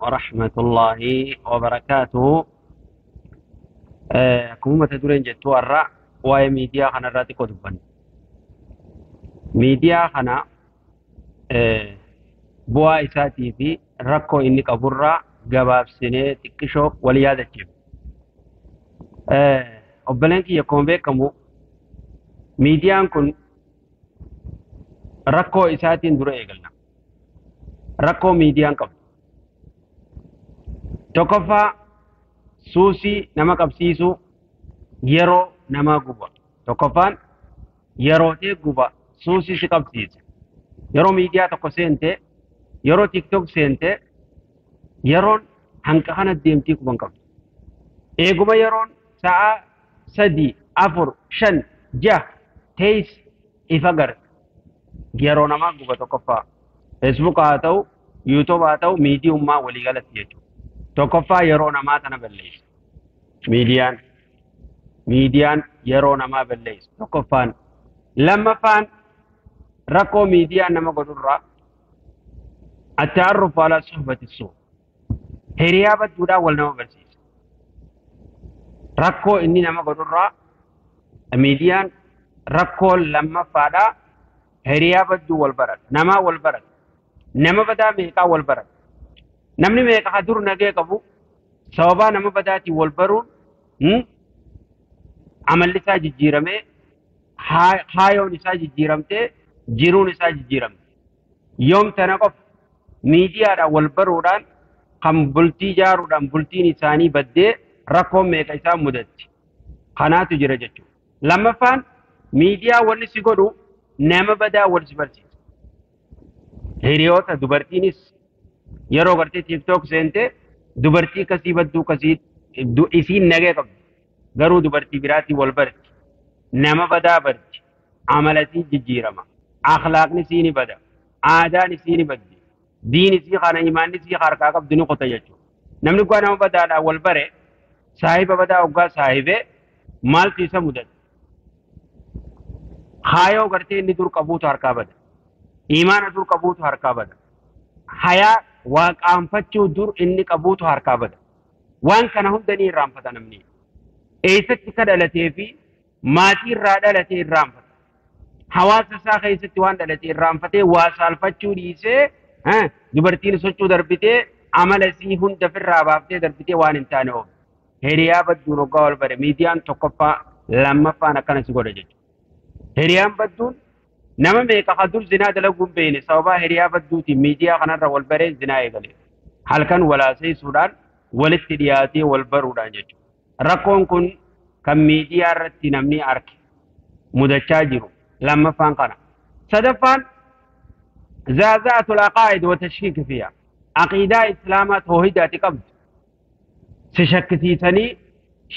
ورحمة الله وبركاته. Akkuma mata dureen jettu har'a waa'ee miidiyaa kana irraa xiqqoo dubbanna. Miidiyaa kana bu'aa isaatii fi rakkoo inni qaburraa gabaabsinee xiqqishoo wal yaadachiifna. Obboleen kiyya, akkuma beekamu miidiyaan kun rakkoo isaatiin dura eegalla. Rakkoo miidiyaan qabdu. Tokkoffaa, suusii nama qabsiisuu, yeroo namaa guba. Tokkoffaan yerootee guba, suusii si qabsiisa. Yeroo miidiyaa tokko seente, yeroo TikTok seente, yeroon hanqa kana deemtii quban qabdu. Eeguma yeroon sa'a 3, 4, 5, 6 teessi ifa garta. Yeroo namaa guba tokkoffaa. Facebook haa ta'u, YouTube haa ta'u, miidiyummaa waliigalatti jechuudha. Tokkoffaa yeroo namaa tana balleessa. Miidiyaan yeroo namaa balleessa. Tokkoffaan. Lammaffaan rakkoo miidiyaan nama godhurraa التعرف على صحبة السوء. Hiriyaa badduudhaan wal nama barsiisa. Rakkoo inni nama godhurraa miidiyaan rakkoo lammaffaadhaa hiriyaa badduu wal barata. Namaa wal barata. Nama badaa meeqaa wal barata. Namni meeqa dur nagee qabu sababaa nama badaatiin wal baruun amalli isaa jijjiiramee, haayoon isaa jijjiiramtee, jiruun isaa jijjiiramte. Yoom tana qofa miidiyaadhaan wal baruudhaan kan bultii ijaaruudhaan bultiin isaanii baddee rakkoon meeqa isaan mudatti. Kanaatu jira jechuudha. Lammaffaan miidiyaa wanni si godhu nama badaa wal si barsiisa. Hiriyoota dubartiinis yeroo gartee TikTok seente dubartii kasii badduu kasii isiin nagee qabdi. Garuu dubartii biraatiin wal barti. Nama badaa barti. Amalasii jijjiirama. Akhlaaqni isii ni bada. Aadaan isii ni baddi. Diin isii kana imaanni isii harkaa qabdu ni kuta jechuudha. Namni kuwa nama badaadhaan wal bare, saahiba badaa hoggaa saahibee maaltu isa mudata? Haayoo gartee inni dur qabuutu harkaa bada. Imaana dur qabuutu harkaa bada. Hayaa waaqaanfachuu dur inni qabuutu harkaa bada. Waan kana hunda ni irraanfata namni. Eessatti ka dhalatee fi maatii irraa dhalatee irraanfata. Hawaasa isaa keessatti waan dhalatee irraanfatee waa saalfachuu dhiisee, dubartiin sochuu darbitee, amala isii hunda ofirraa baaftee darbitee waan hin taane oofu. Hiriyaa badduun hoggaa wal bare miidiyaan tokkoffaa lammaffaan akkana si godha jechuudha. Hiriyaan badduun nama meeqa ka dur zinaa dalaguu hin beekne sababaa hiriyaa badduutiin miidiyaa kanarra wal baree zinaa eegale. Halkan walaaseessuudhaan walitti dhiyaatee wal baruudhaan jechuudha. Rakkoon kun kan miidiyaa irratti namni arge mudachaa jiru lammaffaan kana. Sadaffaan زعزعة العقائد وتشكيك فيها. Aqiidaa islaamaa toohidaati qabdu si shakkisiisanii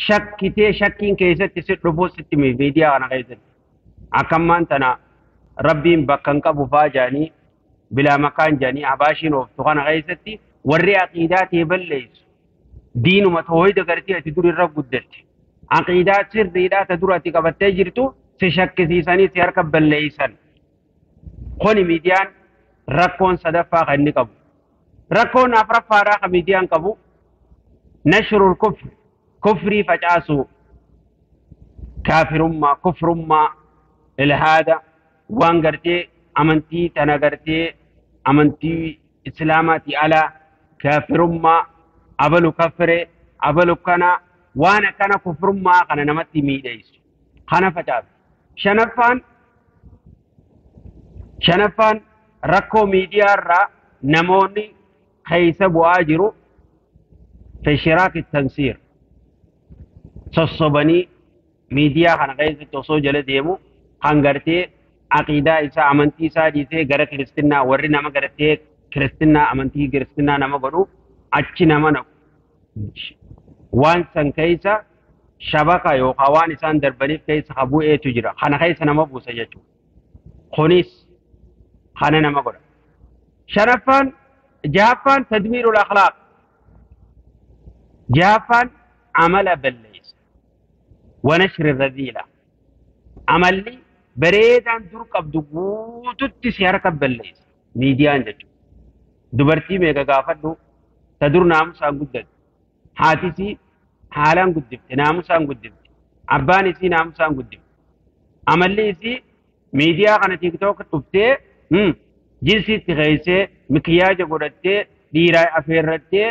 shakkitee shakkiin keessatti si dhufuu sitti miidiyaa kana keessatti. Akkammaan tana rabbiin bakka hin qabu faa jaanii bilaa makaan jaanii abaashiin ooftu kana keessatti warri aqiidaa tee balleessu diinuma toohida gartee ati dur irra guddatte, aqiidaa sirriidhaa ta dura ati qabattee jirtu si shakkisiisanii si harka balleessan. Kuni miidiyaan rakkoon sadaffaa kan inni qabu. Rakkoon afuraffaadhaa kan miidiyaan qabu نشر الكفر, kufrii facaasuu, kaafirummaa, kufrummaa, ilhaada, waan gartee amantii tana gartee amantii islaamaatii alaa, kaafirummaa, abalu kafire, abalu kana, waan akkana kufrummaa kana namatti miidheessu kana facaasu. Shanaffaan rakkoo miidiyaa irraa namoonni keessa bu'aa jiru في شراك التنصير. Sossobanii miidiyaa kana keessatti osoo jala deemu kan gartee aqiidaa isaa, amantii isaa dhiisee gara kiristinnaa, warri nama gartee kiristinnaa, amantii kiristinnaa nama godhu achi nama naqu. Waan san keessa shabaka yookaan waan isaan darbaniif keessa ka bu'eetu jira. Kana keessa nama buusa jechuudha. Kunis kana nama godha. Shanaffaan, jahaffaan تدمير الأخلاق. Jahaffaan amala balleessa. ونشر الرذيلة. Amalli bareedaan dur qabdu guututti si harka balleessa. Miidiyaan jechuudha. Dubartii meeqa gaafadhu. Ta dur naamusaan guddatte. Haati isii haalaan guddifte, naamusaan guddifte. Abbaan isii naamusaan guddifte. Amalli isii miidiyaa kana TikTok dhuftee jinsiitti keessee mikiyaaja godhattee dhiiraa afeerrattee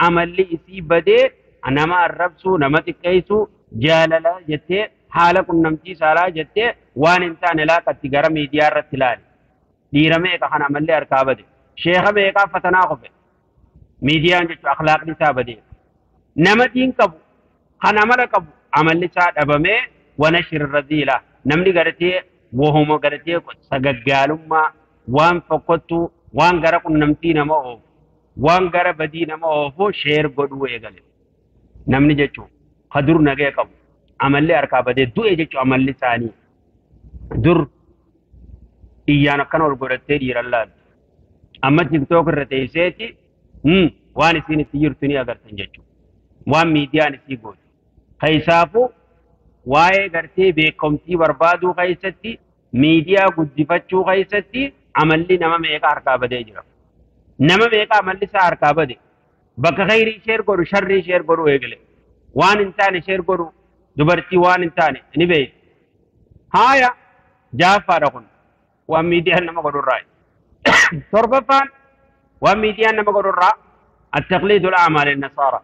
amalli isii badee nama arrabsuu, nama xiqqeessuu, jaalala jettee haala qunnamtii saalaa jettee waan hin taane laaqatti gara miidiyaa irratti ilaali. Dhiira meeqa kana amallee harkaa bade. Sheeka meeqaa fatanaa qofe. Miidiyaan jechuun akhlaaqni isaa badee. Nama diin qabu kan amala qabu amalli isaa dhabamee wana shirraziila. Namni gartee wahuma gartee sagaggaalummaa waan fokkottuu waan gara qunnamtii nama oofu waan gara badii nama oofu share godhuu eegale. Namni jechuun ka dur nagee qabu amalli harkaa badee du'e jechuun amalli isaanii dur iyyaan akkana ol godhattee dhiiran laalti. Amma TikTok irra teesseeti waan isiin itti jirtu ni agartan jechuudha. Waan miidiyaan isii goote. Keessaafuu waa'ee gartee beekumtii barbaaduu keessatti miidiyaa guddifachuu keessatti amalli nama meeqa harkaa badee jira. Nama meeqa amalli isaa harkaa bade. Bakka khayrii share godhu sharrii share godhu eegale. Waan hin taane share godhu dubartii waan hin taane ni beeku. Haaya jaaffaadha kun waan miidiyaan nama godhurraa. Torbaffaan waan miidiyaan nama godhurraa attaqliidul a'maal nasaara.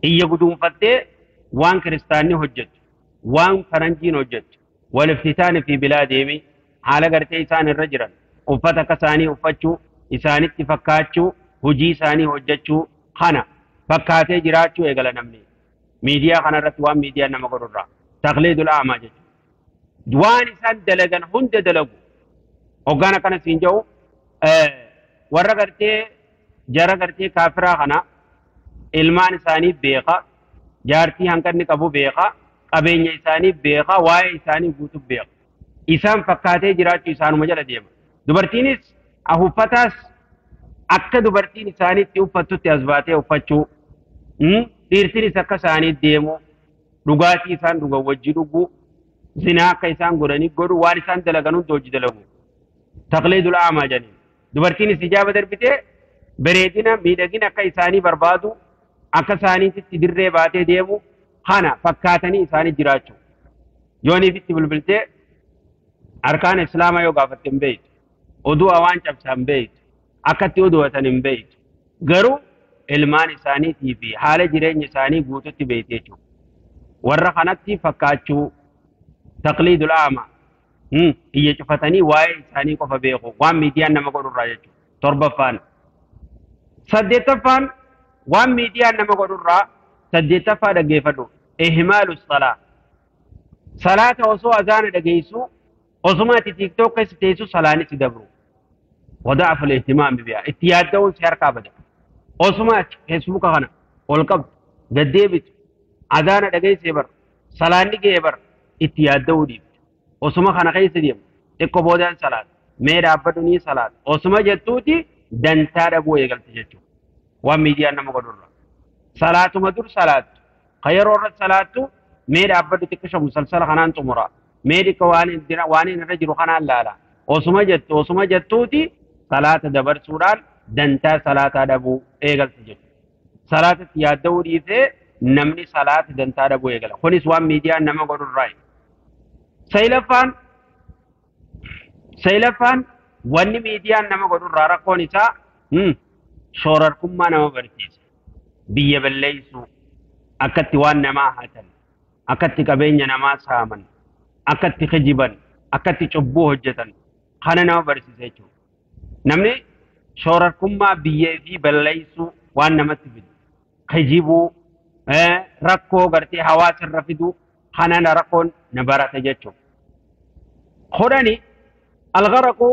Iyya guduunfattee waan kiristaanni hojjettu waan faranjiin hojjettu waliftitaani fi bilaadiimi haala gartee isaan irra jiran uffata akka isaanii uffachuu isaanitti fakkaachuu hojii isaanii hojjechuu kana fakkaatee jiraachuu eegala namni. Miidiyaa kanarratti waan miidiyaan nama godhurraa taqliidul a'maa jechuudha. Waan isaan dalagan hunda dalagu. Hoggaan akkana siin jedhu warra gartee jara gartee kaafiraa kana ilmaan isaanii beeka, jaartii hanqanni qabu beeka, qabeenya isaanii beeka, waa'ee isaanii guutuu beeka. Isaan fakkaatee jiraachuu isaanuma jala deema. Dubartiinis uffataas akka dubartiin isaaniitti uffattutti as baatee uffachuu, dhiirtinis akka isaanii deemu, dhugaatii isaan dhugan wajji dhuguu, zinaa akka isaan godhanii godhu, waan isaan dalagan hunda hojii dalagu. Taqliidul a'maa jedhaniin. Dubartiinis hijaaba darbitee bareedina miidhagina akka isaanii barbaadu, akka isaaniitti dirree baatee deemu kana fakkaatanii isaanii jiraachuu. Yooniif itti bilbiltee arkaan islaamaa yoo gaafatte hin beektu, oduu waan cabsaa hin beektu, akkatti oduwatan hin beektu. Garuu ilmaan isaaniitii fi haala jireenya isaanii guututti beekte jechuudha. Warra kanatti fakkaachuu taqliidul a'maa iyya cufatanii waa'ee isaanii qofa beeku waan miidiyaan nama godhurraa jechuudha. Torbaffaan. Saddeettaffaan waan miidiyaan nama godhurraa saddeettaffaa dhaggeeffadhu. Ihmaalu salaa. Salaata osoo azaana dhageessu osuma ati TikTok keessa teessu salaanis dabru. Wada'afu al-ihtimaam bihaa. Itti yaadda'uun si harkaa bada. Osuma ati Facebooka kana ol qabdu gaddeebitu azaana dhageessee bar salaanni ga'ee bar itti yaadda'uu dhiifte. Osuma kana keessa deemu xiqqoo boodaan salaata mee dhaabbadhu ni salaata osuma jettuuti dantaa dhabuu eegalte jechuudha. Waan miidiyaan nama godhurra. Salaatuma dur salaattu ka yeroo irratti salaattu mee dhaabbadhu xiqqisha musalsala kanaan xumura mee xiqqo waan irra jiru kanaan laala osuma jettu osuma jettuuti salaata dabarsuudhaan dantaa salaataa dhabuu eegalte jechuudha. Salaatatti yaadda'uu dhiisee namni salaata dantaa dhabuu eegala. Kunis waan miidiyaan nama godhurraa. Saylaffaan wanni miidiyaan nama godhurraa rakkoon isaa shoorarkummaa nama barsiisa. Biyya balleessuu, akkatti waan namaa hatan, akkatti qabeenya namaa saaman, akkatti kijiban, akkatti cubbuu hojjetan kana nama barsiisa jechuudha. Namni shoorarkummaa biyya fi balleessuu waan namatti fidu, kijibuu, rakkoo gartee hawaasa irra fidu kana rakkoon na barata jechuudha. Kudhani algaraquu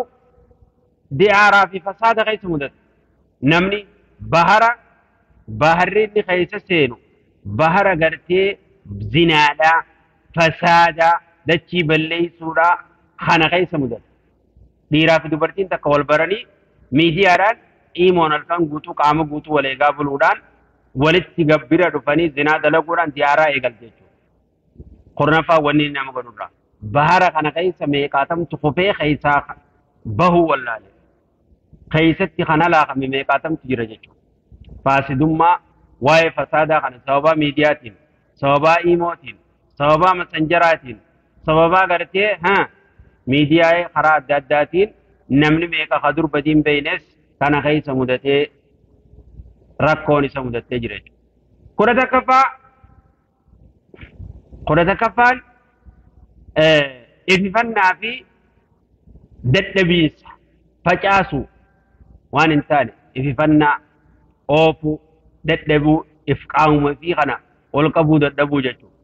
diyaaraa fi fasaada keessa mudata. Namni bahara baharri inni keessa seenu bahara gartee zinaadhaa, fasaadaa, dachii balleessuudhaa kana keessa mudata. Dhiiraa fi dubartiin takka wal baranii miidiyaadhaan imoon halkan guutuu qaama guutuu wal eegaa buluudhaan walitti gabbira dhufanii zinaa dalaguudhaan diyaaraa eegalte jechuudha. Kurnaffaa wanni nama godhurraa. Bahara kana keessa meeqaatamtu kufee keessaa bahuu wallaale. Keessatti kana laaqame meeqaatamtu jira jechuudha. Faasidummaa waa'ee fasaadaa kana sababaa miidiyaatiin, sababaa iimootiin, sababaa masanjaraatiin, sababaa gartee miidiyaa karaa adda addaatiin namni meeqa ka dur badiin beeynes kana keessa mudatee rakkoon isa mudattee jira jechuudha. 11ffaan ififannaa fi dadhabiinsa facaasuu waan hin taane ififannaa oofuu dadhabuu if qaamuma fi kana ol qabuu dadhabuu jechuudha.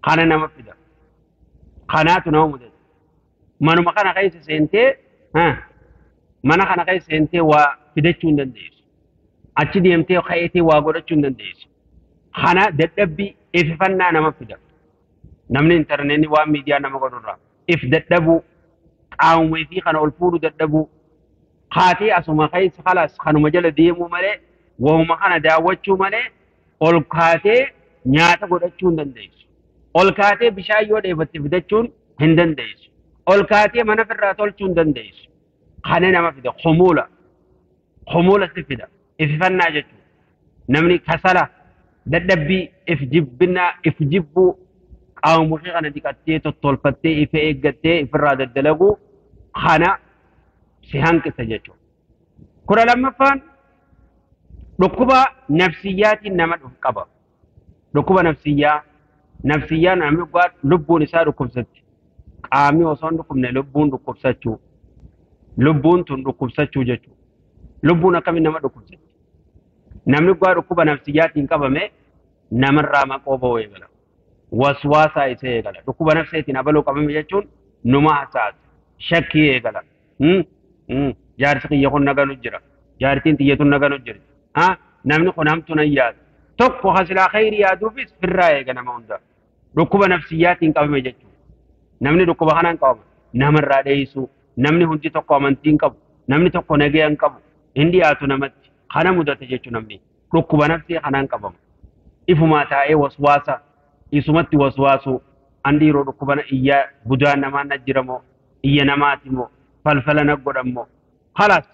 Kana nama fida. Kanaatu nama mudata. Manuma kana keessa seentee mana kana keessa seentee waa fidachuu hin dandeessu. Achi deemtee ka'eetee waa godhachuu hin dandeessu. Kana dadhabbii ififannaa nama fida. Namni intarneetni waan miidiyaa nama godhurraa if dadhabuu qaamuma fi kana ol fuudhuu dadhabuu kaatee asuma keessa khalaas kanuma jala deemuu malee wahuma kana daawwachuu malee ol kaatee nyaata godhachuu hin dandeessu. Ol kaatee bishaan yoo dheebotte fidachuun hin dandeessu. Ol kaatee mana ofirraa tolchuu hin dandeessu. Kana nama fida khumuula. Khumuula si fida. Ififannaa jechuudha. Namni kasala dadhabbii if jibbinaa if jibbuu qaama ishee kana dhiqattee tottolfattee ifa eeggattee ifirraa daddalaguu kana si hanqisa jechuudha. 12ffaan dhukkuba nafsiyyaatiin nama qaba. Dhukkuba nafsiyyaa nafsiyyaan namni lubbuun isaa dhukkubsatti. Qaamni osoo hin dhukkubne lubbuun dhukkubsachuu. Lubbuun tun dhukkubsachuu jechuudha. Lubbuun akkamiin nama dhukkubsatti? Namni dhukkuba nafsiyyaatiin qabame namarraa maqoo ba'uu eegala. Waswaasaa isa eegala. Dhukkuba nafseetiin abaluu qabame jechuun numa hasaasa. Shakkii eegala. Jaarsi kiyya kun naganu jira. Jaartiin tiyya tun naganu jirti. Namni kun hamtu nan yaadu. Tokko hasilaa khayrii yaaduufis firraa eega nama hunda. Dhukkuba nafsiyyaatiin qabame jechuudha. Namni dhukkuba kanaan qabama. Namarraa dheessuu. Namni hundi tokko amantii hin qabu. Namni tokko nagaya hin qabu. Hin dhiyaatu namatti. Kana mudate jechuudha namni. Dhukkuba nafsii kanaan qabama. Ifumaa taa'ee waswaasa. Isumatti waswaasuu. Andi yeroo dhukkuba iyya budaan namaan na jiramoo iyya namaati moo falfala na godhammoo. Khalaas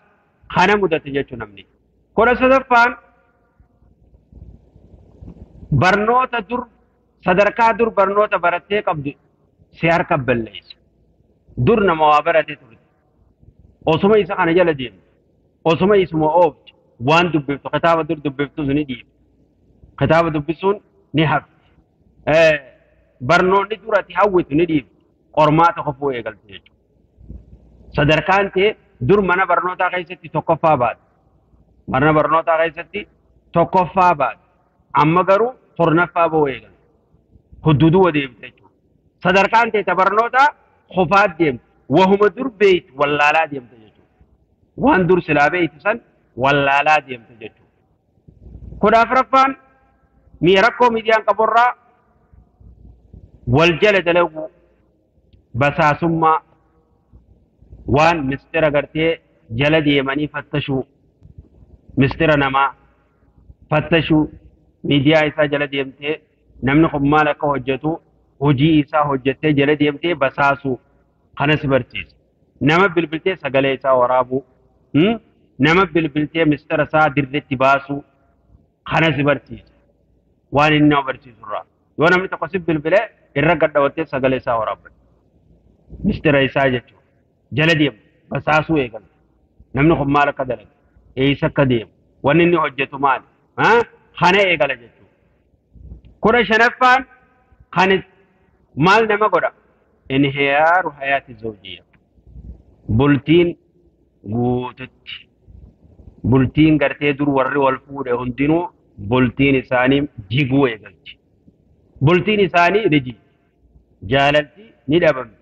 kana mudate jechuudha namni. 13ffaan barnoota dur sadarkaa dur barnoota barattee qabdu si harka balleessa. Dur nama waa barate turte. Osuma isa kana jala deemtu. Osuma isuma ooftu waan dubbiftu kitaaba dur dubbiftus ni dhiiftu. Kitaaba dubbisuun ni hafti. Barnoonni duratti hawwitu ni dhiifti. Qormaata qofuu eegalte jechuudha. Sadarkaan ta'e dur mana barnootaa keessatti tokkoffaa baate. Mana barnootaa keessatti tokkoffaa baate. Amma garuu tornaffaa ba'uu eegalte. Hudduduu deemte jechuudha. Sadarkaan ta'e barnootaa qofaa deemte. Wahuma dur beeytu wallaalaa deemte jechuudha. Waan dur silaa beeytu san wallaalaa deemte jechuudha. 14ffaan rakkoo miidiyaan qaburraa wal jala dalaguu basaasummaa waan mistira gartee jala deemanii fattashuu mistira namaa fattashuu miidiyaa isaa jala deemtee namni kun maal akka hojjetu hojii isaa hojjettee jala deemtee basaasuu kana si barsiisa. Nama bilbiltee sagalee isaa waraabuu nama bilbiltee mistira isaa dirreetti baasuu kana si barsiisa. Waan inni nama barsiisurraa yoo namni tokko si bilbilee irra gadhawattee sagalee isaa waraabbate. Mistira isaa jechuudha. Jala deemu basaasuu eegalu. Namni kun maal akka dalagu eessa akka deemu wanni inni hojjetu maali kana eegala jechuudha. 15ffaan kan maal nama godha? Inhiyaaru hayaati zawjiyya. Bultiin guututti bultiin gartee dur warri wal fuudhe hundinuu bultiin isaanii jiguu eegalti. Bultiin isaanii ni jigi. Jaalalti ni dhabamti.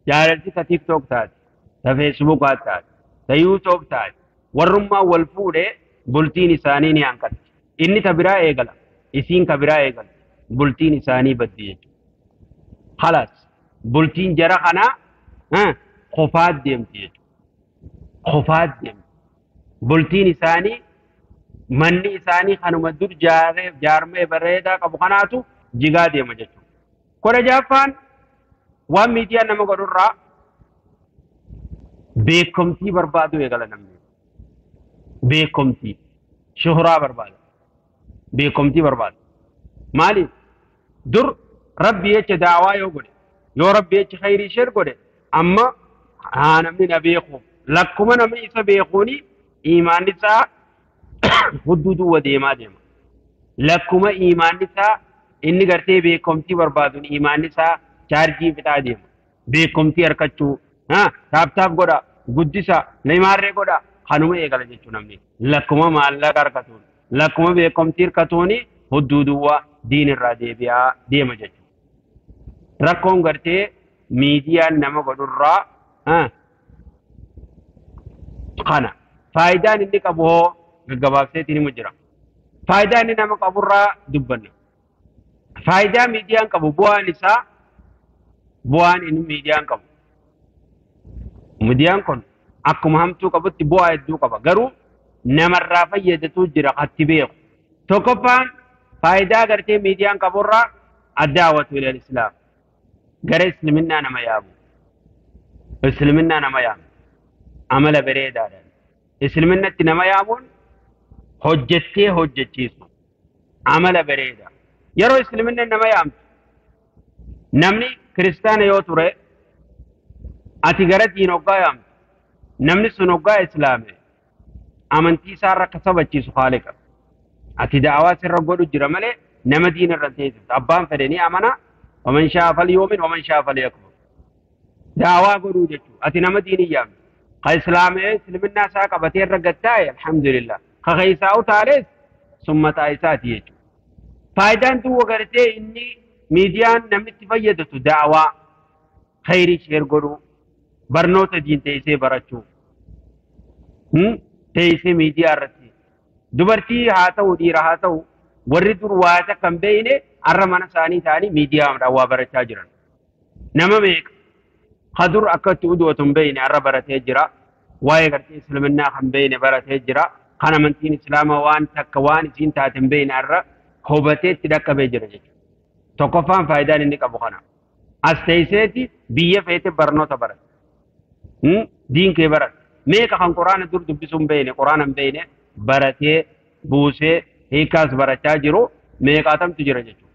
Jaalalti ta TikTok taate, ta Facebook taate, ta YouTube taate. Warrummaa wal fuudhe bultiin isaanii ni hanqatti. Inni ta biraa eegala, isiin ka biraa eegalti. Bultiin isaanii baddi jechuudha. Khalaas bultiin jara kanaa qofaa deemti jechuudha. Qofaa deemti. Bultiin isaanii manni isaanii kanuma dur jaarmee bareedaa qabu kanaatu jigaa deema jechuudha. 16ffaan waan miidiyaan nama godhurraa beekumtii barbaadu eegala namni. Beekumtii. Shuhuraa barbaada. Beekumtii barbaada. Maaliif? Dur rabbi jecha daawaa yoo godhe, yoo rabbi jecha khayrii share godhe, amma haa namni na beeku. Lakkuma namni isa beekuuni iimaanni isaa hudduu duwwa deemaa deema. Lakkuma iimaanni isaa inni gartee beekumtii barbaaduun iimaanni isaa chaarjii fixaa deema. Beekumtii harkachuu, tap tap godha, guddisa, limaarree godha, kanuma eegala jechuu namni. Lakkuma maallaqa harkatuun, lakkuma beekumtii harkatuuni hudduu duwwaa diin irraa deebi'aa deema jechuudha. Rakkoon gartee miidiyaan nama godhurraa kana. Faayidaan inni qabu hoo gaggabaabseetiin himu jira. Faayidaa inni nama qaburraa dubbanna. Faayidaa miidiyaan qabu bu'aan isaa, bu'aan inni miidiyaan qabu. Miidiyaan kun akkuma hamtuu qabutti bu'aa hedduu qaba. Garuu namarraa fayyadatu jira katti beeku. Tokkoffaan faayidaa gartee miidiyaan qaburraa addaawwatu ilal islaam. Gara isliminnaa nama yaamu. Isliminnaa nama yaamu. Amala bareedaadhaan. Isliminnatti nama yaamuun hojjettee hojjechiisu. Amala bareedaa. Yeroo islaminna nama yaamtu namni kiristaana yoo ture ati gara diin hoggaa yaamtu namni sun hoggaa islaame amantii isaarra akka sabachiisu haaliqa. Ati da'awaa sirra godhu jira malee nama diin irra teessiftu. Abbaan fedhe ni amana. Waman shaa'a falyu'min waman shaa'a falyakfur. Da'awaa godhuu jechuudha. Ati nama diin hin yaamtu. Ka islaamee isliminnaa isaa qabatee irra gattaa'e alhamdulillah. Ka keessaa utaales summataa isaati jechuudha. Faayidaan duwwa gartee inni miidiyaan namni itti fayyadatu da'awaa khayrii share godhuu, barnoota diin teessee barachuu, teessee miidiyaa irratti dubartii haa ta'u dhiira haa ta'u warri dur waa takka hin beekne har'a mana isaanii ta'anii miidiyaadhaan waa barachaa jiran. Nama meeqa ka dur akka itti udu'atu hin beekne har'a baratee jira. Waa'ee gartee islaminnaa kan beekne baratee jira. Kan amantiin islaamaa waan takka waan isiin taate hin beekne har'a hubatee itti dhaqqabee jira jechuudha. Tokkoffaan faayidaan inni qabu kana. As teesseeti biyya feete barnoota barate. Diin kee barate. Meeqa kan quraana dur dubbisuu hin beekne, quraana hin beekne baratee buusee hiikaas barachaa jiru meeqaatamtu jira jechuudha.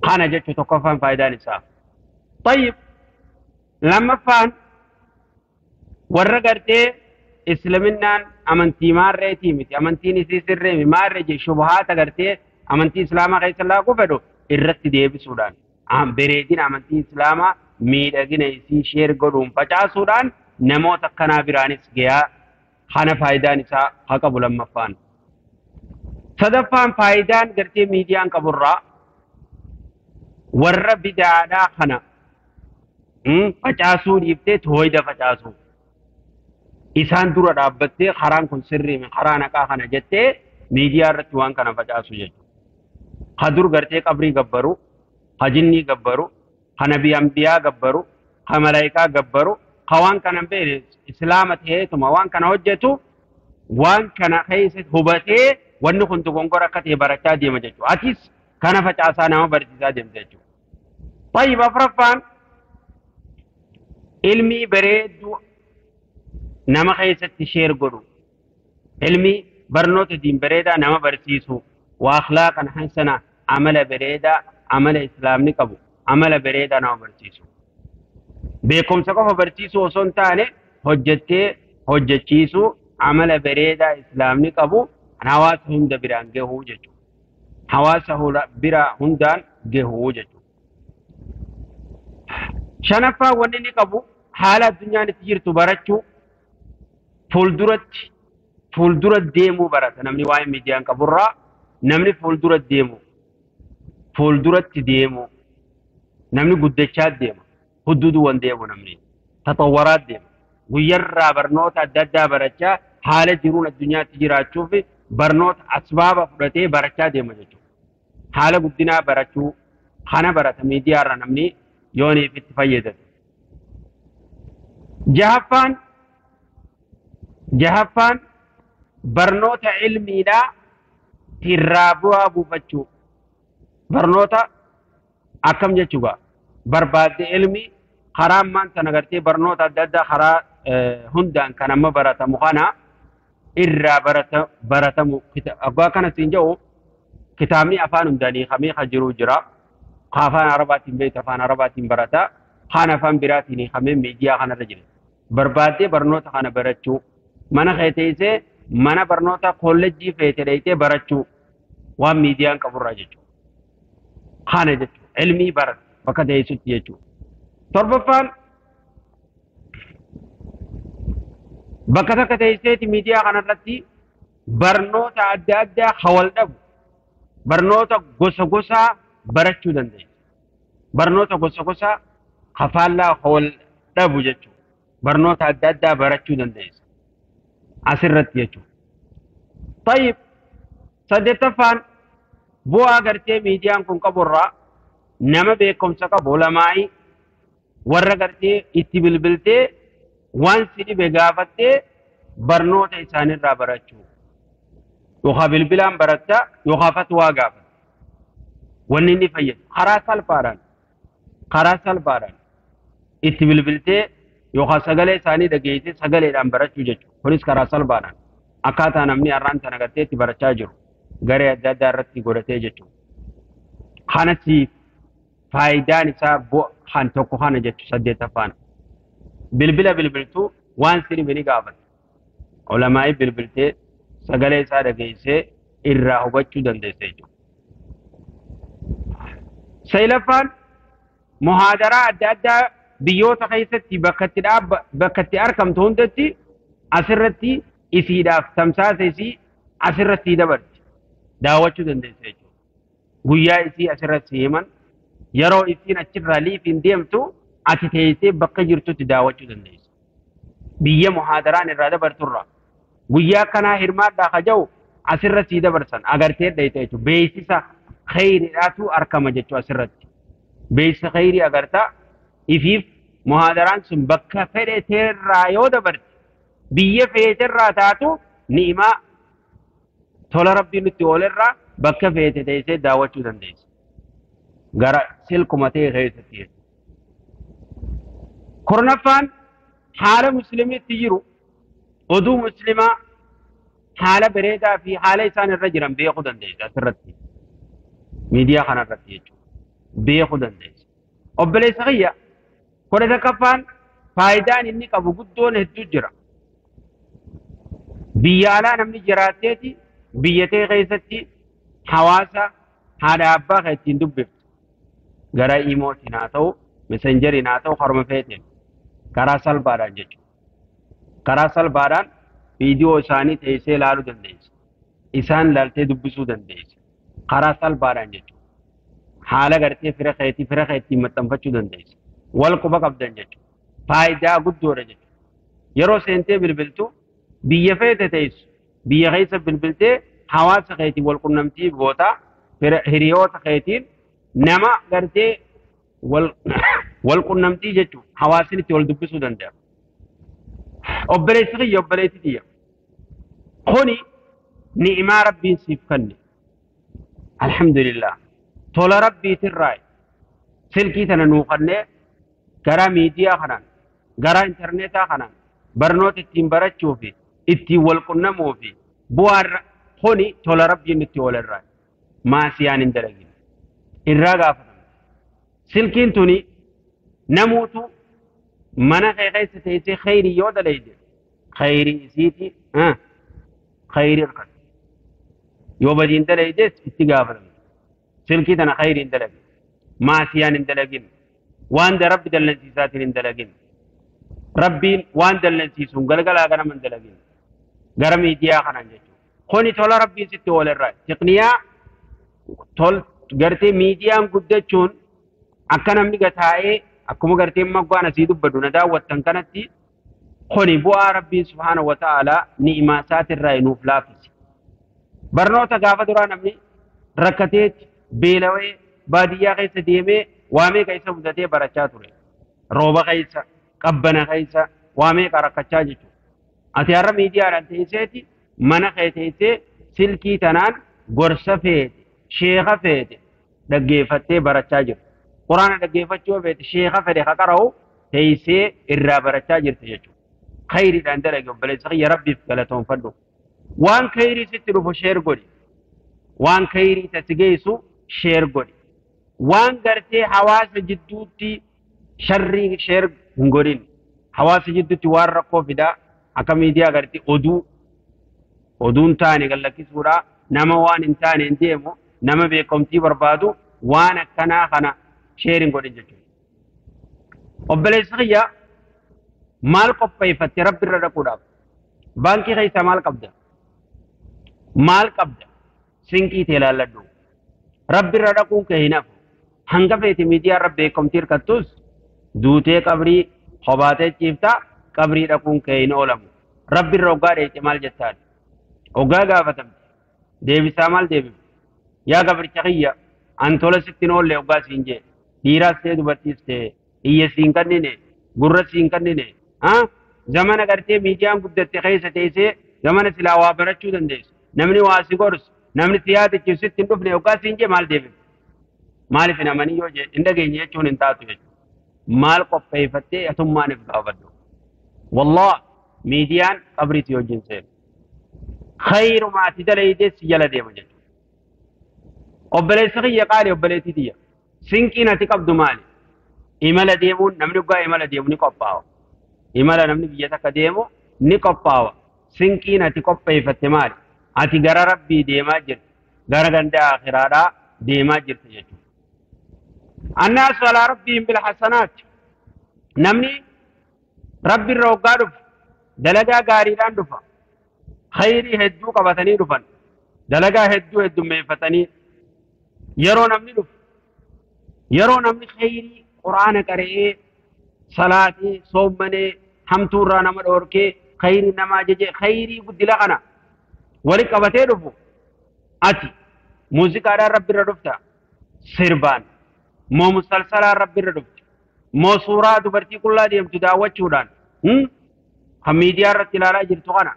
Kana jechuun tokkoffaan faayidaan isaa. Tayyib lammaffaan warra gartee islaminnaan amantii maarreetii miti amantiin isii sirree maarree je shubahaata gartee amantii islaamaa keessa laaquu fedhu irratti deebisuudhaan bareedina amantii islaamaa miidhagina isii share godhuun facaasuudhaan namoota akkanaa biraanis gayaa kana faayidaan isaa haa qabu lammaffaan. Sadaffaan faayidaan gartee miidiyaan qaburraa warra bidaadhaa kana facaasuu dhiiftee tooyida facaasuu. Isaan dura dhaabbattee karaan kun sirrii karaa naqaa kana jettee miidiyaa irratti waan kana facaasu jechuudha. Ka dur gartee qabrii gabbaru, ka jinnii gabbaru, ka nabii ambiyaa gabbaru, ka malaayikaa gabbaru, ka waan kana hin beekne islaama ta'eetuma waan kana hojjetu waan kana keessa hubatee wanni kun dogongora akka ta'e barachaa deema jechuudha. Atis kana facaasaa nama barsiisaa deemta jechuudha. Tayyib afuraffaan ilmii bareedduu nama keessatti share godhu, ilmii barnoota diin bareedaa nama barsiisu, waa akhlaaqan hasana amala bareedaa amala islaamni qabu amala bareedaa nama barsiisu. Beekumsa qofa barsiisuu osoo hin taane hojjettee hojjechiisuu amala bareedaa islaamni qabu hawaasa hunda biraan gahuu jechuudha. Hawaasa bira hundaan gahuu jechuudha. Shanaffaa wanni inni qabu haala addunyaan itti jirtu barachuu, fuuldura deemuu barata namni waa'ee miidiyaan qaburraa namni fuuldura deemu, fuulduratti deemu, namni guddachaa deema, hudduuduwwan deemu namni tatawwaraa deema, guyyarraa barnoota adda addaa barachaa haala jiruun addunyaatti jiraachuuf barnoota asbaaba fudhatee barachaa deema jechuudha. Haala guddinaa barachuu kana barata miidiyaarra namni yooniif itti fayyadatu. Jahaffaan barnoota ilmiidhaa irraa bu'aa buufachuu. Barnoota akkam jechuudha? Barbaadde ilmi karaa ammaan tana gartee barnoota adda addaa karaa hundaan kan amma baratamu kana Irraa baratamu abbaa kana siin jedhu kitaabni afaan hundanii kamee ka jiru jira. Ka afaan Arabaatiin beektu afaan Arabaatiin barata. Kaan afaan biraatiin kamee miidiyaa kanarra jira. Barbaaddee barnoota kana barachuu. Mana kee teessee mana barnoota koolleejjii feete dheeytee barachuu waan miidiyaan qaburraa jechuudha. Kana jechuudha. Ilmii barata bakka teessutti jechuudha. Torbaffaan bakka takka teesseeti miidiyaa kanarratti barnoota adda addaa hawal dhabu barnoota gosa gosaa barachuu dandeessa. Barnoota gosa gosaa kafaallaa hawal dhabu jechuudha. Barnoota adda addaa barachuu dandeessa. Asirratti jechuudha. Tayyib saddeettaffaan bu'aa gartee miidiyaan kun qaburraa nama beekumsa qabu lamaayii warra gartee itti bilbiltee waan si dhibe gaafattee barnoota isaanirraa barachuu. Yookaan bilbilaan baratta yookaan fatwaa gaafatta. Wanni inni fayyadu karaa salphaadhaan itti bilbiltee yookaan sagalee isaanii dhageessee sagaleedhaan barachuu jechuudha. Kunis karaa salphaadhaan akkaataa namni har'aan tana gartee itti barachaa jiru garee adda addaa irratti godhatee jechuudha. Kanatti faayidaan isaa kan tokko kana jechuudha saddeettaffaan. Bilbila bilbiltuu waan si dhibe ni gaafata. Ulamaa'ii bilbiltee sagalee isaa dhageessee irraa hubachuu dandeessa jechuudha. Saglaffaan muhaadaraa adda addaa biyyoota keessatti bakka itti argamtu hundatti asirratti isiidhaaf tamsaasa isii asirratti dabarti. Daawwachuu dandeessa jechuudha. Guyyaa isii asirratti himan yeroo isiin achirraa liifiin deemtu ati teessee bakka jirtutti daawwachuu dandeessa. Biyya muhaadaraan irraa dabarturra guyyaa kanaa hirmaadhaa haja'u asirratti dabarsan agartee dheeyte jechuudha. Beeksisa khayriidhaatu argama jechuudha asirratti. Beeksisa khayrii agartaa ifiif muhaadaraan sun bakka fedheteerraa yoo dabarte biyya feeterraa taatu ni'imaa tola rabbii nutti oolerraa bakka feete teessee daawwachuu dandeessa. Gara silkuma ta'e keessatti jechuudha. Kurnaffaan haala musliimitti jiru oduu muslimaa haala bareedaa fi haala isaan irra jiran beekuu dandeessa asirratti. Miidiyaa kanarratti jechuudha. Beekuu dandeessa. Obboleessa kiyya kudha takkaffaan faayidaan inni qabu guddoon hedduu jira. Biyya alaa namni jiraatteeti biyya ta'e keessatti hawaasa haadha abbaa kan ittiin dubbiftu. Gara iimootiin haa ta'u, mesenjeriin haa ta'u, harma feeteen karaa salphaadhaan jechuudha. Karaa salphaadhaan viidiyoo isaanii teessee ilaaluu dandeessa. Isaan ilaaltee dubbisuu dandeessa. Karaa salphaadhaan jechuudha. Haala gartee fira keetii fira keetiin maxxanfachuu dandeessa. Wal quba qabdan jechuudha. Faayidaa guddoodha jechuudha. Yeroo seentee bilbiltu biyya feete teessu biyya keessa bilbiltee hawaasa keetiin wal qunnamtii gootaa hiriyoota keetiin nama gartee wal qunnamtii jechuudha. Hawaasni itti wal dubbisuu danda'a. Obboleessi kiyya obboleessi kiyya. Kuni ni'imaa rabbiin siif kenne. Alhamdulillah. Tola rabbiitirraa silkii tana nuu kennee gara miidiyaa kanaan gara intarneetaa kanaan barnoota ittiin barachuu fi ittiin wal qunnamuu fi bu'aarra kuni tola rabbiin nutti oolerraa maasiyaan hin dalagin irraa gaafatama. Silkiin tuni namuutu mana kee keessa teessee khayrii yoo dalayde khayrii isiiti khayrii hirkatu. Yoo badiin dalaydes itti gaafatamta. Silkii tana khayrii hin dalagin, maasiyaan hin dalagin, waan rabbi dallansiisaatiin hin dalagin, rabbiin waan dallansiisuun galgalaa ganama hin dalagin gara miidiyaa kanaan jechuudha. Kuni tola rabbiin sitti oolerraa tiqniyaa tol gartee miidiyaan guddachuun akka namni gataa'ee akkuma gartee maggaan asii dubbadu na daawwattan kanatti kuni bu'aa rabbiin subhaanahu wa ta'aalaa ni'imaa isaatirraa nuuf laaffise. Barnoota gaafa duraa namni rakkateetti beelawee baadiyyaa keessa deemee waa meeqa isa mudatee barachaa ture. Rooba keessa, qabbana keessa waa meeqa rakkachaa jechuudha. Ati har'a miidiyaadhaan teesseeti mana kee teessee silkii tanaan gorsa feete, sheeka feete dhaggeeffattee barachaa jirti. Quraana dhaggeeffachuu feete sheeka fedhe ka qara'u teessee irraa barachaa jirti jechuudha. Khayriidhaan dalage obboleessa kiyya rabbiif galatoonfadhu. Waan khayrii sitti dhufu share godhi. Waan khayrii tasi geessu share godhi. Waan gartee hawaasa jidduutti sharrii share hin godhin. Hawaasa jidduutti waan rakkoo fidaa akka miidiyaa gartee oduu oduun taane gallakkisuudha. Nama waan hin taane hin deemu, nama beekamtii barbaadu waan akkanaa kana share hin godhin jechuudha. Obboleessi kiyya maal qopheeffatte Rabbi irra dhaquudhaaf? Baankii keessaa maal qabda? Maal qabda? Sinqii tee ilaalladhu. Rabbi irra dhaquun kee hin hafu. Hanga feete miidiyaa irra beekamtii hirkattus duutee qabrii hobaatee ciiftaa qabrii dhaquun kee hin oolamu. Rabbi irra hoggaa dheeyte maal jettaan? Hoggaa gaafatamte. Deebisaa maal deebifte? Yaa gabricha kiyya an tola sitti hin oolle hoggaa siin jee. Dhiiraas ta'e dubartiis ta'e iyya siin kannine gurra siin kannine zamana gartee miidiyaan guddatte keessa teessee zamana silaa waa barachuu dandeessu. Namni waa si gorsu, namni si yaadachiisu sitti hin dhufne hoggaa siin jee maal deebifte? Maaliif hin amanii yoo jee hin dhageenye jechuun hin taatu jechuudha. Maal qopheeffattee atummaan if gaafadhu. Wallah miidiyaan qabrii si wajjin seenu. Khayrumaa ati dalaydee si jala deema jechuudha. Obboleessi kiyya qaali obboleettii tiyya. Sinqiin ati qabdu maali? Imala deemuun namni dhugaa imala deemu ni qophaa'a. Imala namni biyya takka deemu ni qophaa'a. Sinqiin ati qopheeffatte maali? Ati gara Rabbii deemaa jirti. Gara ganda akhiraadhaa deemaa jirti jechuudha. Annaasu alaa rabbiin bil hasanaat. Namni Rabbi irra hoggaa dhufu dalagaa gaariidhaan dhufa. Khayrii hedduu qabatanii dhufan. Dalagaa hedduu heddummeeffatanii yeroo namni dhufu yeroo namni khayrii quraana qara'ee salaatee soommanee hamtuurraa nama dhoorkee khayrii nama ajaje khayrii guddila kana wali qabatee dhufu ati muuziqaadhaan Rabbi irra dhufta sirbaan moo musalsalaan Rabbi irra dhufti moo suuraa dubartii qullaa deemtu daawwachuudhaan kan miidiyaa irratti ilaalaa jirtu kana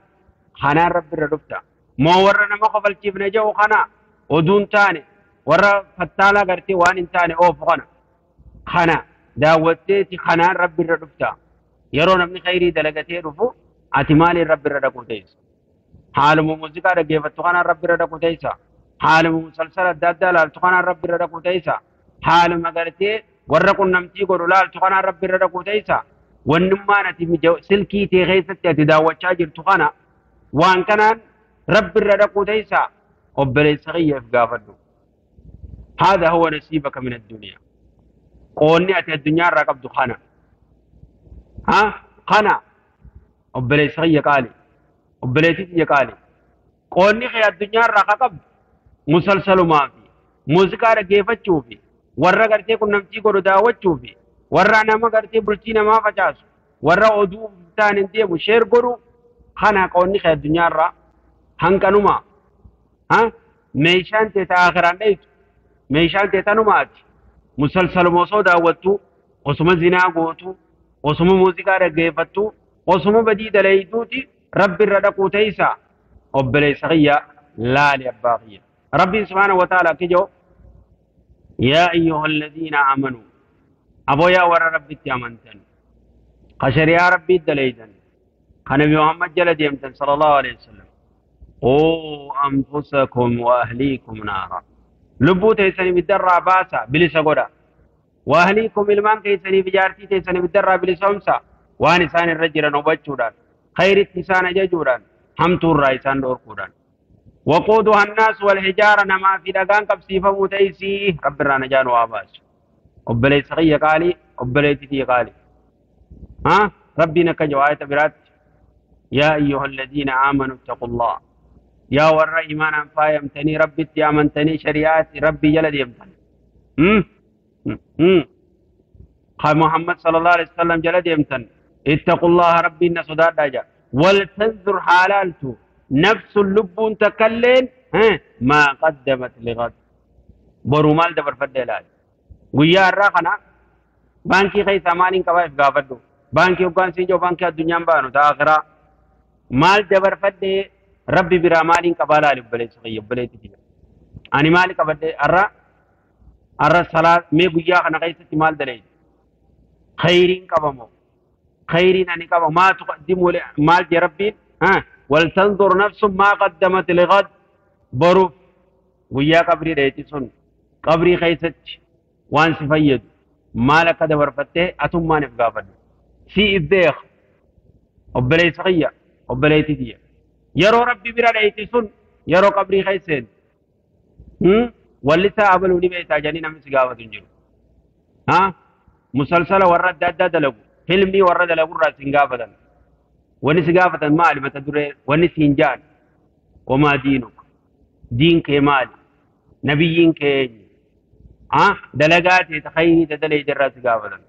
kanaan Rabbi irra dhufta moo warra nama kofalchiifne jedhu kana oduun taane warra fattaalaa gartee waan hin taane oofu kana kana daawwatteeti kanaan Rabbi irra dhufta. Yeroo namni khayrii dalagatee dhufu ati maaliin Rabbi irra dhaquu teessa? Haaluma muuziqaa dhaggeeffattu kanaan Rabbi irra dhaquu teessa? Haaluma musalsala adda addaa laaltu kanaan Rabbi irra dhaquu teessa? Haaluma gartee warra qunnamtii godhu laaltu kanaan Rabbi irra dhaquu teessa? Wannummaan ati silkii tee keessatti ati daawwachaa jirtu kana waan kanaan Rabbi irra dhaquu teessa? Obboleessa kiyyaaf gaafadhu. هذا هو نصيبك من الدنيا. قولني أتي الدنيا رقبت خنا. ها خنا. أبلي صغير قالي. أبلي تيجي قالي. قولني خي الدنيا رقبت مسلسل ما في. موسيقى رجيفة تشوفي. ورا قرتي كنا نمشي كنا دعوة تشوفي. ورا أنا ما قرتي برتينا ما فجاس. ورا أدو تاني دي مشير قرو. خنا قولني خي الدنيا را. هنكنوما. ها ميشان تتأخران ليت. Meeshaan tee tanumaati. Musalsaluma osoo daawwattu, osuma zinaa gootu, osuma muuziqaa dhaggeeffattu, osuma badii dalayduuti Rabbi irra dhaquu teessa. Obboleessa kiyya laali abbaa kiyya. Rabbiin subhaanahu wa ta'ala akka jedhu yaa ayyuha alladhiina aamanuu aboo yaa warra Rabbitti amantan ka shari'aa Rabbii dalaydan ka Nabi Muhammad jala deemtan sallallahu alayhi wasallam quu anfusakum wa ahliikum naara. Lubbuu teessanii ibiddarraa baasa bilisa godha. Waahliikum ilmaan keessanii fi jaartii teessanii ibiddarraa bilisoomsa waan isaan irra jiran hubachuudhaan khayritti isaan ajajuudhaan hamtuurraa isaan dhorkuudhaan. Waquuduha annaasu wal hijaara namaa fi dhagaan qabsiifamuu ta'isii Rabbirraa najaa nu haa baasu. Obboleessa kiyya qaalii obboleettii kiyya qaalii. Rabbiin akka jedhu aayata biraatti yaa ayyuha alladhiina aamanuu ittaqullah. Yaa warra iimaanaan faayamtanii Rabbitti amantanii shari'aatti Rabbii jala deemtan. Muhammad sallallahu alaihi wasallam jala deemtan. Ittaqullaha Rabbiin na sodaadhaa jedha. Waltanzur haalaaltu nafsun lubbuun takkalleen maa qaddamat lighad. Boruu maal dabarfadhe ilaali. Guyyaa har'aa kana baankii keessaa maaliin qabaa if gaafadhu. Baankii hoggaan siin jiru baankii addunyaan baanu ta'a akhiraa. Maal dabarfadhee Rabbi biraa maaliin qabaa laali obboleessa kiyya obboleettii kiyya. Ani maali qabadhe har'a har'a salaa mee guyyaa kana keessatti maal dalayde? Khayriin qabamoo? Khayriin ani qaba maa tuqaddimu maal jee Rabbiin? ولتنظر نفس ما قدمت لغد بروف ويا قبري ريتسون قبري خيست وان سفيد مالك دبرفته اتما نفغافد سي الديخ وبلي صغيه وبلي تديه يرو ربي برا ريتسون يرو قبري خيسين ولسا أبلوني بيتا جاني نمس قاوة جنو ها مسلسل ورد دادا دلقو فيلمي ورد دلقو راسين قاوة ونس قاوة مالي ما تدري ونس هنجان وما دينك دين كمال نبيين كي ها دلقاتي تخيري تدلي درا سقاوة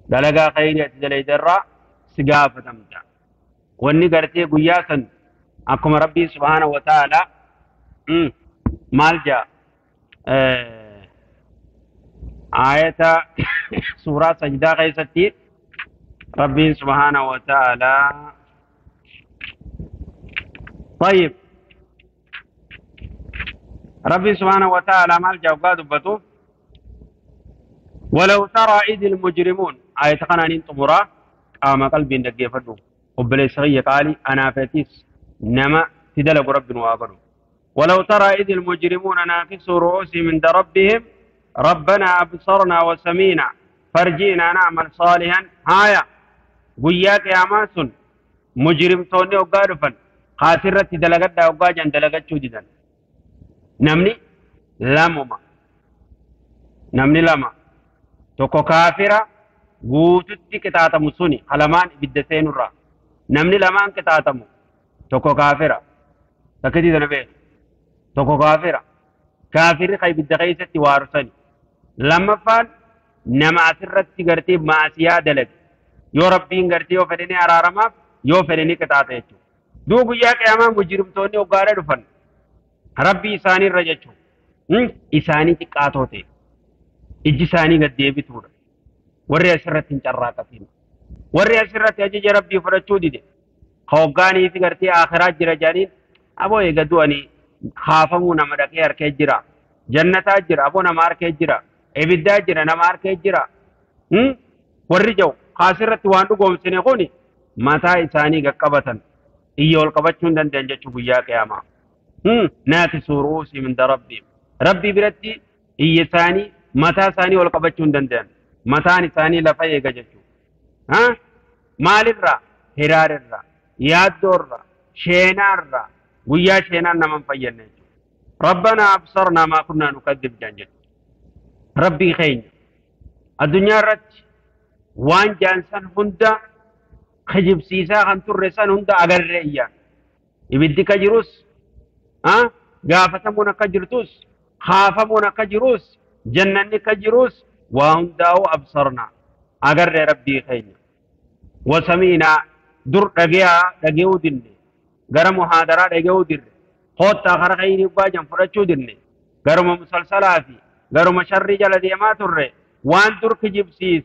دلقا خيري تدلي درا سقاوة متى وني قرتي قياسا أكم ربي سبحانه وتعالى مالجا آية سورة سجدة غيستي ربي سبحانه وتعالى. طيب ربي سبحانه وتعالى مالجا وقادبته ولو ترى إذ المجرمون آية قنانين طمرا قام قلبي ندقي فدو وبلي صغية قالي أنا فتيس نما تدلق رب وآبره. ولو ترى إذ المجرمون ناكسوا رؤوسهم عند ربهم ربنا أبصرنا وسمينا فرجينا نعمل صالحا. هايا قياك يا ماسون مجرم توني وقارفا خاسرة دلقت وقاجا دلقت شددا نمني لامما نمني لما توكو كافرة قوتتي كتاتمو سوني خلمان بالدسين الرا نمني لمان كتاتمو توكو كافرة تكتي دنبيه توكو كافرة كافر خي بالدغيسة وارسني لما فان نما سرت غرتي معصية دلت يو ربين غرتي يو فدني ارارما يو فدني كتاتيچو دو گيا قيامة مجرم توني وغاره دفن ربي إساني رجچو إساني تقاتوتي إجي إساني غديبي تور وري سرت انچراقتين وري سرت اجي ربي فرچو ديده خوغاني في غرتي آخرات جرجانين أبو يغدواني خافمو نما دقي أركي جرا جنتا جرا أبو نما أركي جرا إبدا جرا نما أركي جرا ورّي جو خاسرة واندو قوم سنقوني متى إساني قبطا إيول قبطشون دن دن جتشو بيا قياما ناكسوا رؤوسي من ربي ربي برتي إيساني متى ساني والقبطشون دن دن متى نساني لفايق جتشو ها مال الرا هرار الرا يادور الرا شينار الرا ويا شينان نمن فينا ربنا أبصرنا ما كنا نكذب جنجل ربي خين الدنيا رت وان جانسان هندا خجب سيسا خنتر رسان هندا أغر رئيا يبدي كجروس ها غافتمونا كجرتوس خافمونا كجروس جنني كجروس وهنداو أبصرنا أغر ربي خين وسمينا در رجيا رجيو ديني غرم محاضرة رجيو ديني خوت آخر خيري باجم فرچو ديني غرم مسلسلاتي غرم شر جل ديما تره وان ترك جبسيس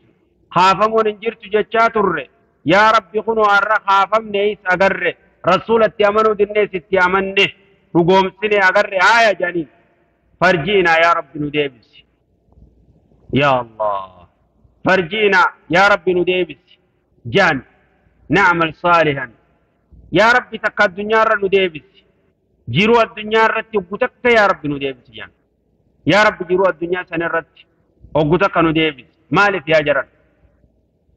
خافمون انجرت جچا تره يا ربي خنو ار خافم نيس اگر رسول اتيامنو ديني ستيامنه رغوم سني اگر آيا جاني فرجينا يا رب نديبس يا الله فرجينا يا رب نديبس جان نعمل صالحا يا رب تك الدنيا نديبس جيرو الدنيا رت وغتك يا رب نديبس جان يا رب جيرو الدنيا سنرت وغتك نديبس مالف يا جرن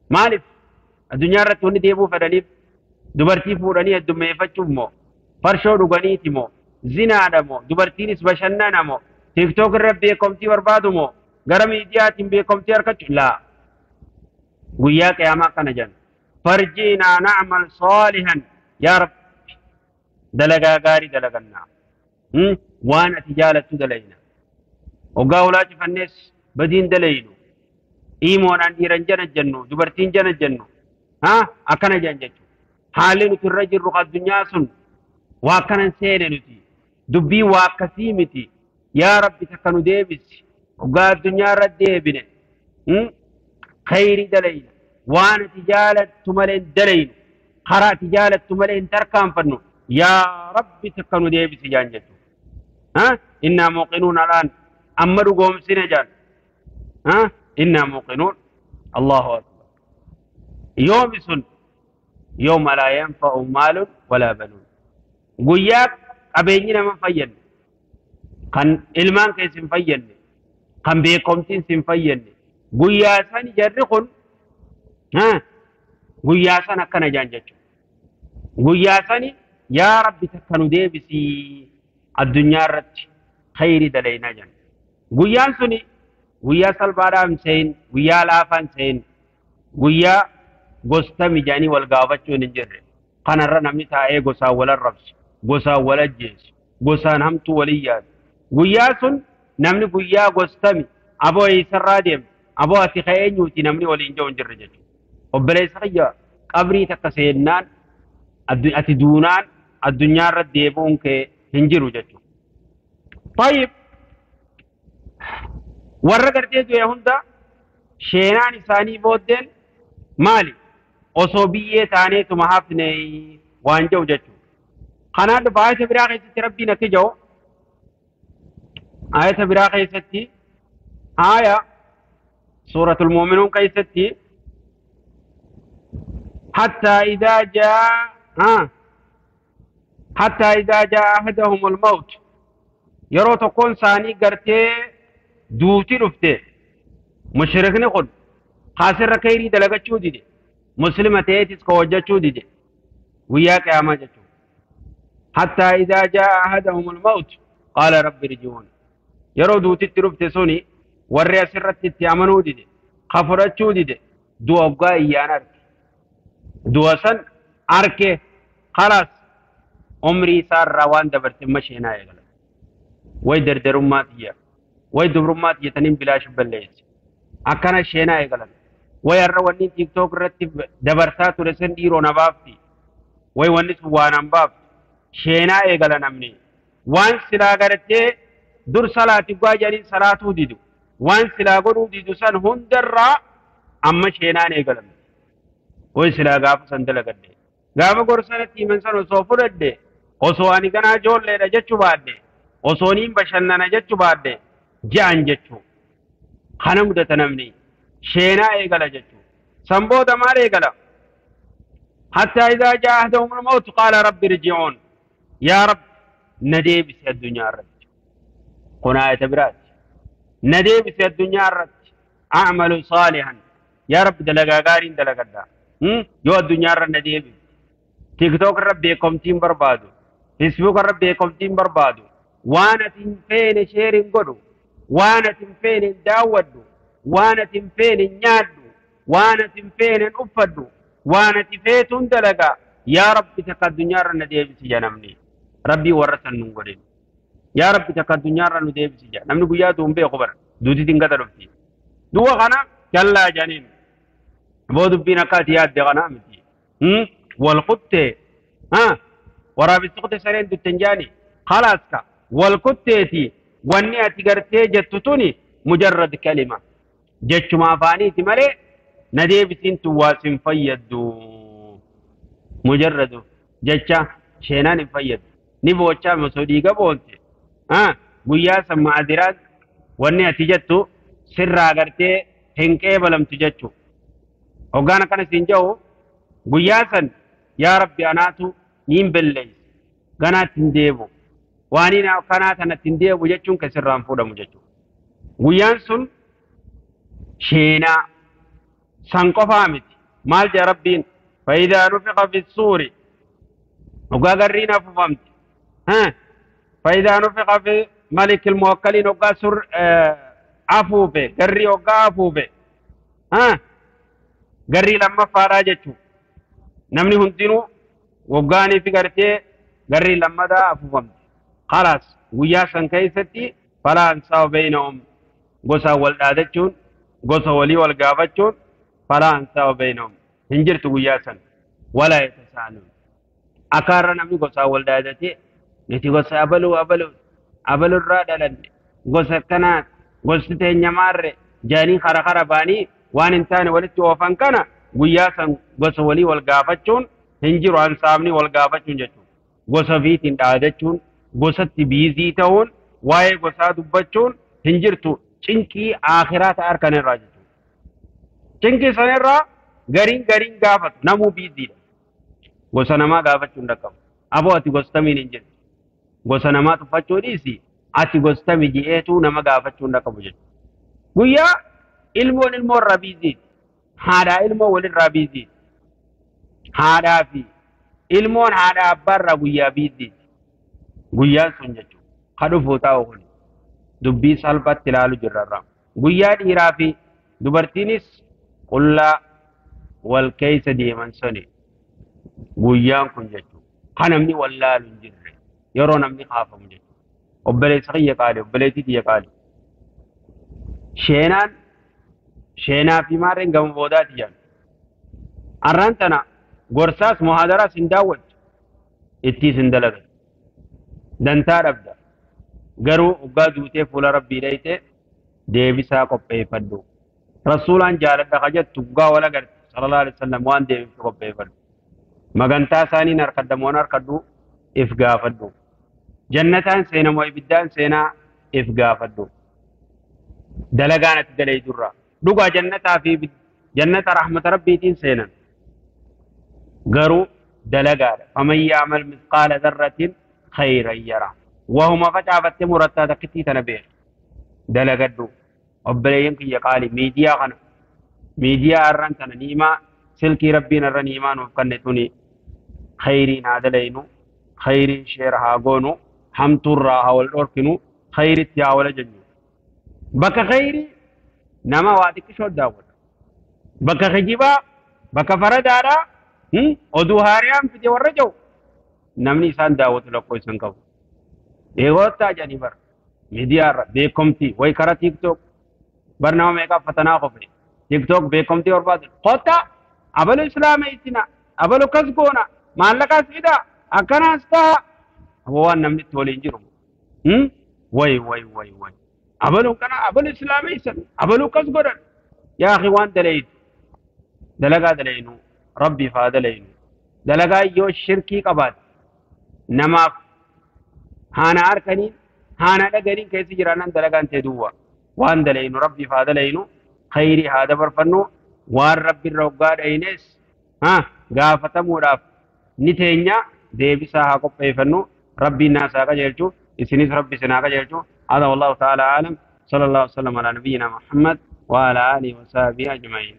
مالف الدنيا رت ونديبو فدنيف دبرتي فورني الدميفچو مو فرشو دغنيتي مو زنا دمو دبرتينس بشننا مو تيك توك رب بكمتي بربادو مو غرم ايدياتين بكمتي اركچ لا غيا قياما كنجن فرجينا نعمل صالحا يا رب دلقا غاري دلقنا وانا تجالة دلينا وقاولات فنس بدين دلينو إيمون عندي رنجنا الجنو دبرتين جنا الجنو ها أكنا جنجتو حالي نتي الرجل رقا الدنيا سن واكنا سينة نتي دبي واكسيمتي يا رب تكنو ديبس وقال الدنيا رد ديبنا خيري دلينا وانا تجالة تملين دلينو خرا تجالة تملين تركان فنو يا رب تكنو ديبس جانجتو ها إنا موقنون الآن أمرو قوم سنجان ها إنا موقنون الله أكبر يوم سن يوم لا ينفع مال ولا بنون. Guyyaa qabeenyi nama fayyadne, kan ilmaan keessa hin fayyadne, kan beekomtiin hin fayyadne, guyyaa san jarri kun guyyaa san akkana jaan jechuudha. Guyyaa sani yaa Rabbi takka nu deebisii addunyaa irratti khayrii dalaynaa jenna. Guyyaan suni guyyaa salphaadhaa hin sehin, guyyaa laafaa hin sehin, guyyaa gosta mijaanii wal gaafachuun hin jirre. Kanarra namni taa'ee gosaan wal arrabsu, gosaan wal ajjeesu, gosaan hamtuu walii yaadu. Guyyaa sun namni guyyaa gostami aboo eessarraa deemtu, aboo ati ka'ee eenyuuti namni waliin jiru hin jirre jechuudha. Obboleessa kiyya qabrii takka seennaan ati duunaan addunyaa irra deebi'uun kee hin jiru jechuudha. Tayyib warra gartee du'e hunda sheenaan isaanii booddeen maali? Osoo biyyee taaneetuma hafne waan jedhu jechuudha. Kanaaf dhufa ayata biraa keessatti Rabbiin akka jedhu ayata biraa keessatti aaya suuratul muuminuun keessatti hattaa idaa jaa hattaa idaa jaa ahadahumul mawt yeroo tokkoon isaanii gartee duuti dhufte mushrikni kun kaasirra kayrii dalagachuu dide muslima ta'eetis ka hojjechuu dide guyyaa qiyaamaa jechuudha. Hattaa idaa jaa ahadahumul mawt qaala rabbi irji'uun yeroo duutitti dhufte suni warri asirratti itti amanuu dide ka fudhachuu dide du'a waggaa iyyaan arge du'a san arke khalaas umrii isaarraa waan dabarte masheenaa eegala. Way dardarummaa xiyya way dubrummaa xiyyataniin bilaash balleesse akkana sheenaa eegalan. Way har'a wanni tiiktook irratti dabarsaa ture san dhiiroo na baafti way wanni sun waan an baafti sheenaa eegala namni waan silaa gartee dur salaati gwaa jedhanii salaatuu didu waan silaa godhuu didu san hundarraa amma sheenaan eegalamte. Way silaa gaafa san dalagadde gaafa gorsanatti himan san osoo fudhadhe osoo ani ganaa ijoolleedha jechuu baadhe osoo niin bashannana jechuu baadhe je'an jechuu kana mudata namni sheenaa eegala jechuu san booda maal eegala? Hattaa idaa jaa ahadahumul mawt qaala rabbi irji'uun yaa rabbi na deebisi addunyaa irratti. Kun ayata biraati. Na deebisi addunyaa irratti a'malu saalihan yaa rabbi dalagaa gaariin dalagadha. Yoo addunyaa irra na deebisi tiktook irra beekomtiin barbaadu, feesbuuk irra beekomtiin barbaadu, waan ati hin feene sheerin godhu, waan ati hin feene hin daawwadhu, waan ati hin feene hin nyaadhu, waan ati hin feene hin uffadhu, waan ati feetuun dalagaa yaa rabbi takka addunyaa irra na deebisi jaa namni. Rabbii warra san nun godhin. Yaa rabbi takka addunyaa irra nu deebisi jaa namni guyyaa du'u hin beeku bara duutitiin gata dhufti. Du'a kana jallaa janiin boo dubbiin akka ati yaadde kanaa miti. Wal kuttee waraabessi kutte sareen dutten jaani khalaas ka wal kutteeti wanni ati gartee jettu tuni mujarrad kalima jechuma afaaniiti malee na deebisiin tun waa sin fayyaddu mujarradu jecha sheenaan hin fayyaddu ni boochaa osoo dhiiga boonte guyyaa san ma'adiraan wanni ati jettu sirraa gartee hin qeebalamtu jechuu. Hoggaan akkana siin jedhu guyyaa san yaa rabbi anaatu niin belleeyse ganaatti hin deebu waaniin akkanaa tanatti hin deebu jechuun kan sirraan fuudhamu jechuudha. Guyyaan sun sheenaa san qofaa miti. Maal jedha rabbiin? Faayidaa nufiqa fi suuri hoggaa garriin afuufamti. Faayidaa nufiqa fi malikil muwakkaliin hoggaa sur afuufe garrii hoggaa afuufe garrii lammaffaadhaa jechuudha. Namni hundinuu waggaanii fi gartee garrii lammataa afuufamti. Khalaas guyyaa san keessatti falaa ansaaba baynahum gosa wal dhaadachuun gosa walii wal gaafachuun falaa ansaaba baynahum hin jirtu guyyaa san walaa yatasaaluun. Akaarra namni gosa wal dhaadatee nuti gosa abaluu abaluu abalurraa dhalanne gosa akkanaa gosti teenya maarre jaanii kara kara baanii waan hin taane walitti oofan kana guyyaa san gosa walii wal gaafachuun hin jiru ansaabni wal gaafachuun jechuudha. Gosa fiitiin dhaadachuun gosatti biizii ta'uun waa'ee gosaa dubbachuun hin jirtu cinqii akhiraa ta'a harkan irraa jechuudha. Cinqii sanirraa gariin gariin gaafatu namuu biiziidha. Gosa namaa gaafachuu hin dhaqqabu. Aboo ati gostamiin hin jettu. Gosa namaa tuffachuu dhiisi ati gostami je'eetu nama gaafachuu hin qabu jechuudha. Guyyaa ilmoon ilmoo irraa biiziiti. Haadhaa ilmoo walirraa biiziiti. Haadhaa fi ilmoon haadhaa abbaarraa guyyaa biiziiti. Guyyaan sun jechuudha. Ka dhufuu taa'u kun dubbii salphatti ilaalu jirrarra. Guyyaa dhiiraa fi dubartiinis qullaa wal keessa deeman suni guyyaan kun jechuudha. Ka namni wallaalu hin jirre yeroo namni kaafamu jechuudha. Obboleessa kiyya qaali, obboleettii kiyya qaali. Sheenaan sheenaa fi maarreen gama boodaati jedhan. Arraan tana gorsaas muhaadaraas hin daawwattu ittiis hin dalagatu. Dantaa dhabda. Garuu hoggaa duutee fuula rabbii dhayite deebisaa qopheeffadhu. Rasuulaan jaaladha ka jettu hoggaa wal agarte sallallahu alaihi wasallam waan deebiftu qopheeffadhu. Magantaa isaaniin harkaddamoon harkadhu if gaafadhu. Jannataan seenamoo ibiddaan seenaa if gaafadhu. Dalagaan ati dalayturra. Dhugaa jannataa fi jannata rahmata rabbiitiin seenan. Garuu dalagaadha. Faman ya'mal mithqaala dharratin khayran yara. Wahuma facaafattee murattaa takkittii tana beeku. Dalagadhu. Obboleeyyan kiyya qaali miidiyaa kana miidiyaa har'an tana niimaa silkii rabbiin har'a niimaa nuuf kenne tuni khayriin haa dalaynu khayriin sheera haa goonu hamtuurraa haa wal dhorkinu khayritti haa wal ajajnu. Bakka khayrii nama waa xiqqishoo daawwata. Bakka kijibaa bakka faradaadhaa oduu haariyaan fide warra jiru namni isaan daawwatu lakkoo isan qabu. Eegoottaa jedhanii bara miidiyaa irra beekumtii wayi karaa TikTok bar nama meeqaaf fatanaa qofe TikTok beekumtii barbaadu kottaa abalu islaama itina abalu kas goona maallaqaas fida akkanaas ta'a waan namni itti waliin jiru way way way way abalu kana abalu islaama isan abalu kas godhan yaa akhi waan dalaytu dalagaa dalaynu rabbiif haa dalaynu dalagaa yoo shirkii qabaate namaaf haana harkaniin haana dhagariin keessa jiraanan dalagaan ta'e duwwa waan dalaynu rabbiif haa dalaynu khayrii haa dabarfannu waan rabbi irra hoggaa dhayines gaafatamuudhaaf ni teenya deebisaa haa qopheeffannu rabbiin naas haa qajeelchu isinis rabbi isin haa qajeelchu. هذا والله تعالى أعلم. صلى الله وسلم على نبينا محمد وعلى آله وصحبه أجمعين.